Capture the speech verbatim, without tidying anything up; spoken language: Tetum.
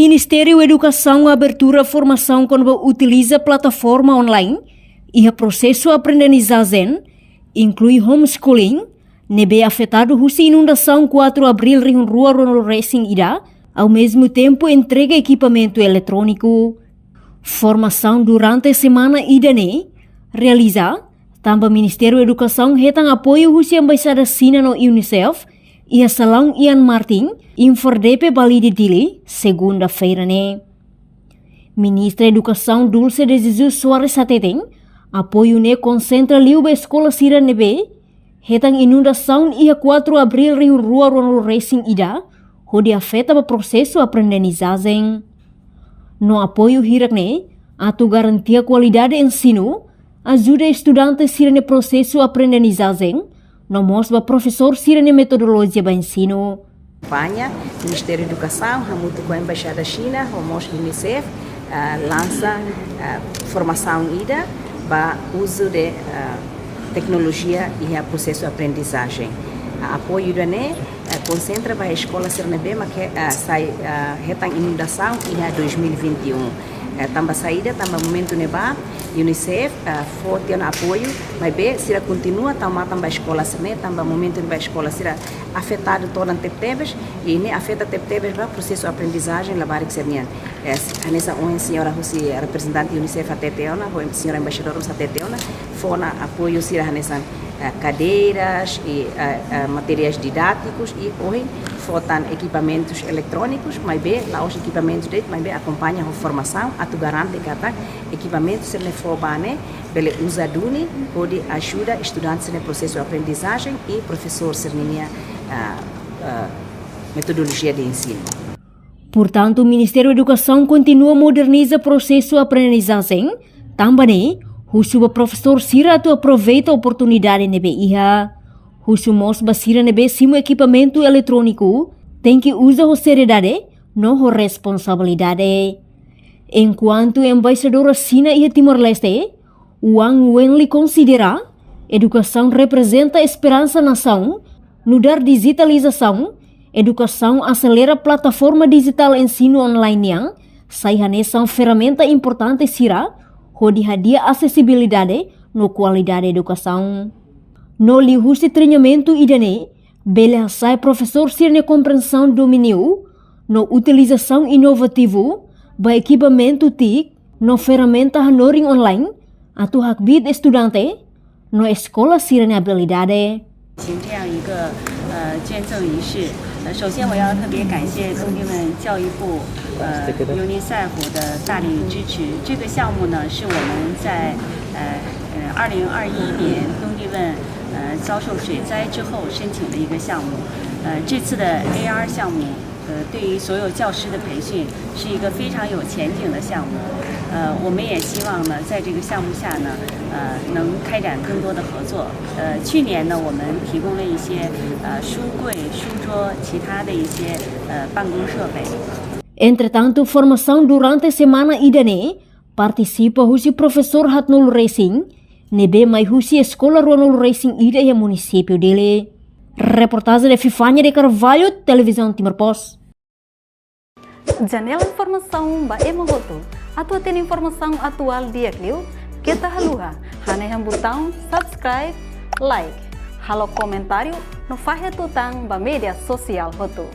Ministériu Edukasaun abertura formasaun kona-ba utiliza plataforma online iha prosesu aprendizajen, inklui homeschooling, ne'ebé afetadu husi inundasaun quatro Abril rihun rua ruanulu resin ida, ao mesmo tempo entrega ekipamentu eletróniku. Formasaun durante semana ida-ne'e realiza tanba Ministériu Edukasaun hetan apoiu husi Embaixada Xina no UNICEF iha salaun Ian Martin, Infor D P Balide Dili, segunda-feira ne'e. Ministra Edukasaun Dulce de Jesus Soares hateten, apoiu ne'e konsentra liu ba eskola sira ne'ebé hetan inundasaun iha quatro Abril rihun rua ruanulu resin ida, hodi afeta ba prosesu aprendizajen. No apoiu hirak-ne'e atu garantia kualidade ensinu, ajuda estudante sira-nia prosesu aprendizajen, no mós ba profesór sira-nia metodolojia ba ensinu. Akompaña, Ministériu Edukasaun hamutuk ho Embaixada Xina, ho mós UNICEF, ah, lansa, ah, formasaun ida ba uzu de, ah, teknolojia iha prosesu aprendizajen. Ah, apoiu ida-ne'e, ah, konsentra ba eskola sira ne'ebé mak, ah, sai, ah, hetan inundasaun iha dois mil e vinte e um. Ah, tanba saida, tanba momentu ne'ebá, UNICEF, ah, fó tiha ona apoiu, maibé sira kontinua tau matan ba eskola sira-ne'e, tanba momentu ne'ebá eskola sira afetadu todan tebetebes, i ne'e afeta tebetebes ba prosesu aprendizajen labarik sira-nian. Eh, hanesan ohin señora husi reprezentante UNICEF hatete ona, ho señora embaixadora mós hatete ona, fó ona apoiu sira hanesan, eh, kadeiras i, eh, eh, materiais didátikus i ohin fó tan ekipamentus eletrónikus, maibé la'ós ekipamentus de'it, maibé akompaña ho formasaun atu garante katak ekipamentus sira-ne'e fó ba ne'e bele uza duni hodi ajuda estudante sira-nia prosesu aprendizajen i profesór sira-nia, ah, ah, metodolojia de ensinu. Portantu, Ministériu Edukasaun kontinua moderniza prosesu aprendizajen, tanba ne'e husu ba profesór sira atu aproveita oportunidade ne'ebé iha. Husu mós ba sira ne'ebé simu ekipamentu eletróniku, tenke uza ho seriedade no ho responsabilidade. Enkuantu Embaixadora Xina iha Timor-Leste, Wang Wenli konsidera, edukasaun reprezenta esperansa nasaun, nu'udar dijitalizasaun, edukasaun aselera plataforma dijitál ensinu online nian sai hanesan ferramenta importante sira hodi hadi'a asesibilidade no kualidade edukasaun. No liuhusi treinamentu ida-ne'e, bele hasa'e profesór sira-nia komprensaun domíniu no utilizasaun inovativu ba ekipamentu TIC no ferramenta hanorin online atu hakbiit estudante no eskola sira-nia abilidade. 举行这样一个，呃，捐赠仪式。呃，首先我要特别感谢东帝汶教育部，呃，UNICEF 的大力支持。这个项目呢，是我们在，呃，呃，二零二一年东帝汶，呃，遭受水灾之后申请的一个项目。呃，这次的AR项目，呃，对于所有教师的培训是一个非常有前景的项目。呃，我们也希望呢，在这个项目下呢，呃，能开展更多的合作。呃，去年呢，我们提供了一些，呃，书柜、书桌、其他的一些，呃，办公设备。 Entretantu, formasaun durante semana ida-ne'e partisipa husi profesór haatnulu resin, ne'ebé mai husi eskola ruanulu resin ida iha munisípiu Dili. Reportajen de Fifania de Carvalho, Televizaun Timor Post. Janela informasaun ba ema hotu. Atu hatene informasaun atuál di'ak liu, keta haluha hanehan butaun subscribe, like, halo komentáriu no fahe tutan ba média sosiál hotu.